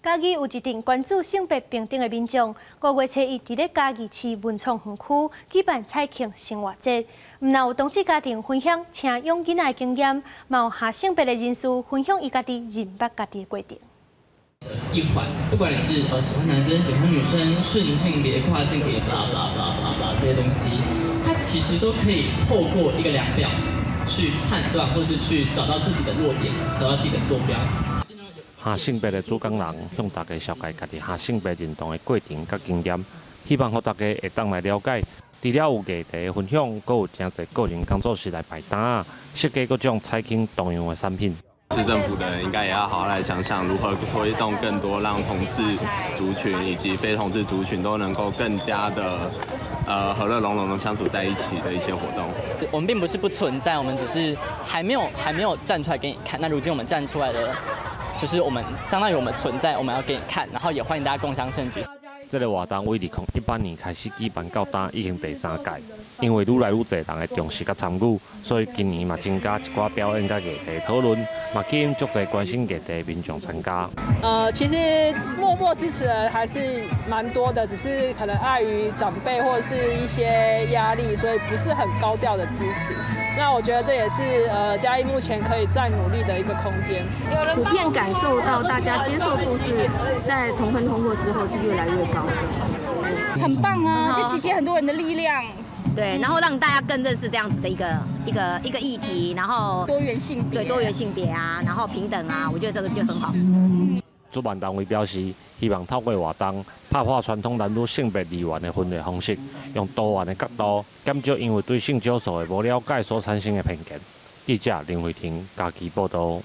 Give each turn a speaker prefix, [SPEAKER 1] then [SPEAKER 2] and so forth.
[SPEAKER 1] 嘉義有一陣關注性別平等的民眾，5月初一佇咧嘉義市文創園區舉辦彩慶生活節。毋但有同志家庭分享請養囡仔的經驗，嘛有跨性別的人士分享伊家己認捌家己的過程。
[SPEAKER 2] 一款，不管你是喜歡男生、喜歡女生、順性別、跨性別，blah blah blah blah blah 這些東西，它其實都可以透過一個量表去判斷，或是去找到自己的落點，找到自己的坐標。
[SPEAKER 3] 跨性別的主講人向大家紹介家己跨性別認同的過程佮經驗，希望予大家會當來了解。除了有議題分享，閣有誠濟個人工作室來擺攤，設計各種彩慶多樣的產品。
[SPEAKER 4] 市政府的人應該也要好好來想想，如何推動更多讓同志族群以及非同志族群都能夠更加的和樂融融的相處在一起的一些活動。
[SPEAKER 2] 我們並不是不存在，我們只是還沒有站出來給你看。那如今我們站出來了，就是我們相當於我們存在，我們要給你看，然後也歡迎大家共襄盛舉。
[SPEAKER 3] 這个活動為2018年開始舉辦到今已經第三屆，因為愈來愈濟人的重視佮參與，所以今年嘛增加一寡表演佮議題討論，嘛吸引足濟關心議題的民眾參加。
[SPEAKER 5] 其實默默支持的還是蠻多的，只是可能礙於長輩或者是一些壓力，所以不是很高調的支持。那我覺得這也是嘉義目前可以再努力的一個空間。
[SPEAKER 6] 普遍感受到大家接受度是在同婚通過之後是越來越高的。
[SPEAKER 7] 很棒啊，就集結很多人的力量。
[SPEAKER 8] 對，然後讓大家更認識這樣子的一個議題，然後
[SPEAKER 7] 多元性別，
[SPEAKER 8] 對多元性別啊，然後平等啊，我覺得這個就很好。
[SPEAKER 3] 主辦單位表示，希望透過活動，拍破傳統男女性別二元的分類方式，用多元的角度，減少因為對性少數的無了解所產生的偏見。記者林慧婷嘉義報道。